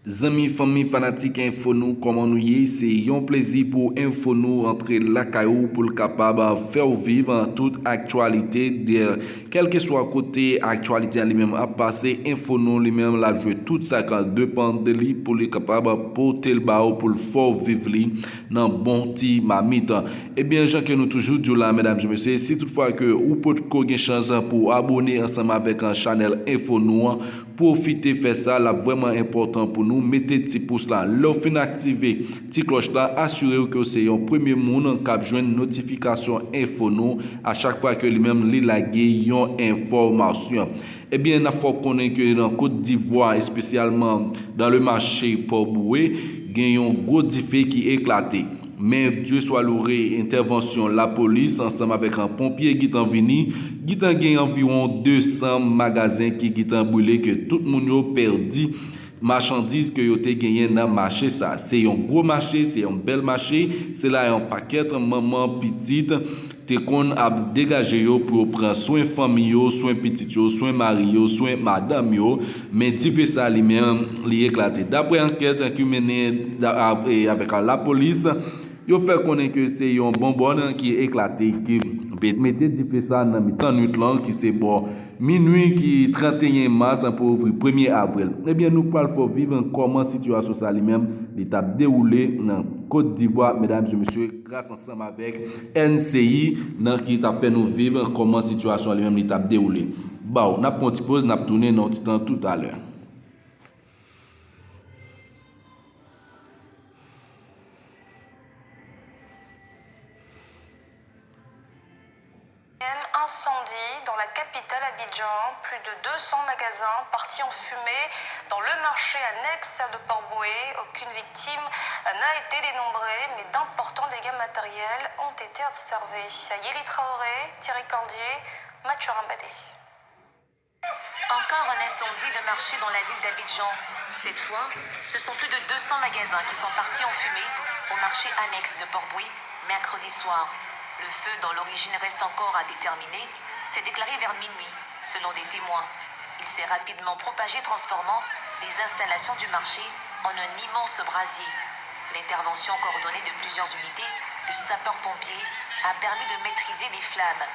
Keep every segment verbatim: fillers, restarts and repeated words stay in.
Zanmi, fanmi, fanatik Enfo Nou, kòman nou ye? Se yon plezi pou Enfo Nou antre lakay ou pou l kapab fè w viv tout aktyalite de kèlkeswa kote aktyalite a li menm ap pase. Enfo Nou li menm l ap jwe tout sa k depann de li pou li kapab pote l ba ou pou l fè w viv li nan bon ti mamit. Ebyen, jan ke nou toujou di w la, medam e mesye, si toutfwa ke ou potko gen chans pou abone ansanm avèk chanèl Enfo Nou an, pwofite fè sa, l ap vrèman enpòtan pou nou. Mete ti pous la. Lè w fin aktive ti klòch la, asire w ke w se yon premye moun k ap jwenn notifikasyon Enfo Nou a chak fwa ke li menm li lage yon enfòmasyon. Ebyen, n ap fè w konnen ke nan Kot Divwa, espesyalman dans le marché Port Bouet, gen yon gwo dife ki eklate. Men Dye swa loure, entèvansyon lapolis ansanm avèk ponpye gentan vini, gentan gen anviwon de san magazen ki gentan brile, ke tout moun yo pèdi machandiz ke yo te genyen nan mache sa. Se yon gwo mache, se yon bèl mache, se la yon pakèt manman pitit te konn ap degaje yo pou yo pran swen fanmi yo, swen pitit yo, swen mari yo, swen madanm yo, men dife sa li menm, li eklate. Daprè ankèt ki mennen da- a- e avèk lapolis, yo fè konnen ke se yon bonbòn ki eklate, ki pe- mete dife sa nan mitan nwit lan, ki se bò minwi ki tranteyen mas pou ouvri premye avril. Ebyen, nou pral fè w viv kòman sitiyasyon sa li menm li t ap dewoule nan Kot Divwa, medam e mesye, gras ansanm avèk N C I nan ki t ap fè nou viv kòman sitiyasyon li menm li t ap dewoule. Baw, n ap pran yon ti poz, n ap tounen nan yon ti tan toutalè. Incendie dans la capitale Abidjan, plus de deux cents magasins partis en fumée dans le marché annexe de Port-Bouët. Aucune victime n'a été dénombrée, mais d'importants dégâts matériels ont été observés. Yeli Traoré, Thierry Cordier, Mathurin Badé. Encore un incendie de marché dans la ville d'Abidjan. Cette fois, ce sont plus de deux cents magasins qui sont partis en fumée au marché annexe de Port-Bouët mercredi soir. Le feu, dont l'origine reste encore à déterminer, s'est déclaré vers minuit, selon des témoins. Il s'est rapidement propagé, transformant des installations du marché en un immense brasier. L'intervention coordonnée de plusieurs unités de sapeurs-pompiers a permis de maîtriser les flammes.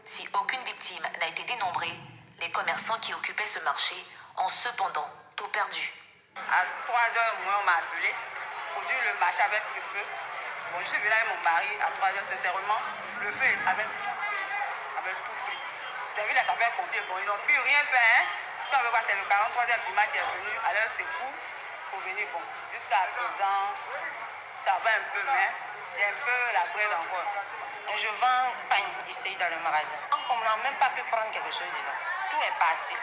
Si aucune victime n'a été dénombrée, les commerçants qui occupaient ce marché ont cependant tout perdu. À trois heures moins, on m'a appelé pour dire le marché avait pris feu. Bon, je suis venu avec mon mari à trois heures, sincèrement, le feu avait tout pris, avait tout pris. J'ai vu les sapeurs-pompiers, bon, ils n'ont pu rien faire, hein. Si on veut voir, c'est le quarante-troisième BIMA qui est venu à leur secours pour venir, bon, jusqu'à présent, ça va un peu, mais il y a un peu la braise encore. Je vends pain ici dans le magasin. On n'a même pas pu prendre quelque chose dedans. Tout est parti.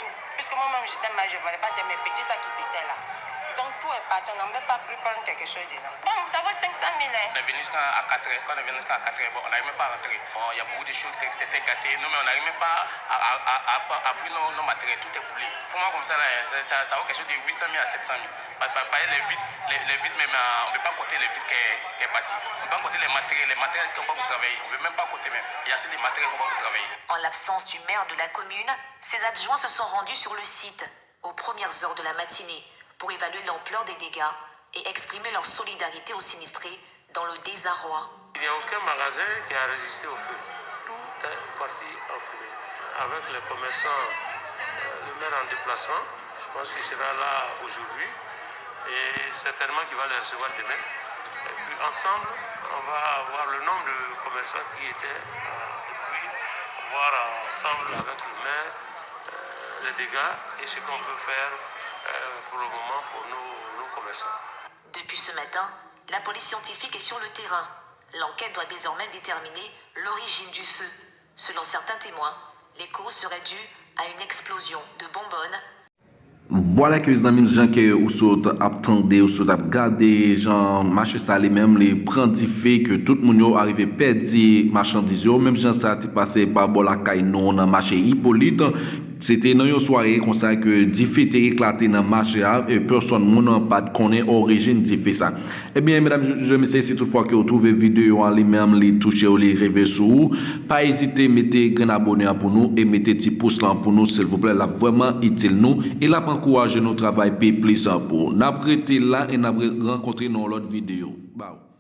Tout. Puisque moi-même, j'étais mal, je ne vendais pas, c'est mes petits là qui étaient là. Donc tout est parti, on n'a même pas pu prendre quelque chose dedans. Bon, ça vaut cinq cent mille, hein. On est venu jusqu'à à quatre heures. Quand on est venu jusqu'à quatre heures, bon, on n'arrive même pas à rentrer. Bon, il y a beaucoup de choses qui étaient gâtées. Nous, mais on n'arrive même pas à, à, à, à, à prendre nos, nos matériels. Tout est brûlé. Pour moi, comme ça, là, ça, ça, ça vaut quelque chose de huit cent mille à sept cent mille. Pa, pa, pa, les vitres, les, les vitres même, euh, on peut pas compter les vitres qui est, qui est parti. On peut pas compter les matériels, les matériels qu'on va pour travailler. On peut même pas compter même. Il y a assez de matériel qu'on va pour travailler. En l'absence du maire de la commune, ses adjoints se sont rendus sur le site aux premières heures de la matinée pour évaluer l'ampleur des dégâts et exprimer leur solidarité aux sinistrés dans le désarroi. Il n'y a aucun magasin qui a résisté au feu. Tout est parti en fumée. Avec les commerçants, euh, le maire en déplacement, je pense qu'il sera là aujourd'hui et certainement qu'il va les recevoir demain. Et puis ensemble, on va avoir le nombre de commerçants qui étaient, euh, et puis voir ensemble avec le maire, euh, les dégâts et ce qu'on peut faire, euh, pour le moment pour nos, nos commerçants. Depuis ce matin, la police scientifique est sur le terrain. L'enquête doit désormais déterminer l'origine du feu. Selon certains témoins, les causes seraient dues à une explosion de bonbonnes. Vwala ke zanmi m, jan ke ou sot ap tande, ou sot ap gade, jan mache sa li menm li pran dife, ke tout moun yo arive pèdi machandiz yo, menm jan sa te pase pa bò lakay nou nan mache Ipolit, Se te nan yon sware konsa ke dife te eklate nan mache a, e pèsonn moun pa t konnen orijin dife sa. Ebyen, medam, mesye, si toutfwa ke w twouve videyo a li menm, li touche w, li rive sou ou, pa ezite mete grenn abone an pou nou e mete ti pous lan pou nou, silvouplè. L ap vrèman itil nou e l ap ankouraje nou travay pi plis pou n ap rete la e n ap rankontre nan yon lòt videyo. Baw.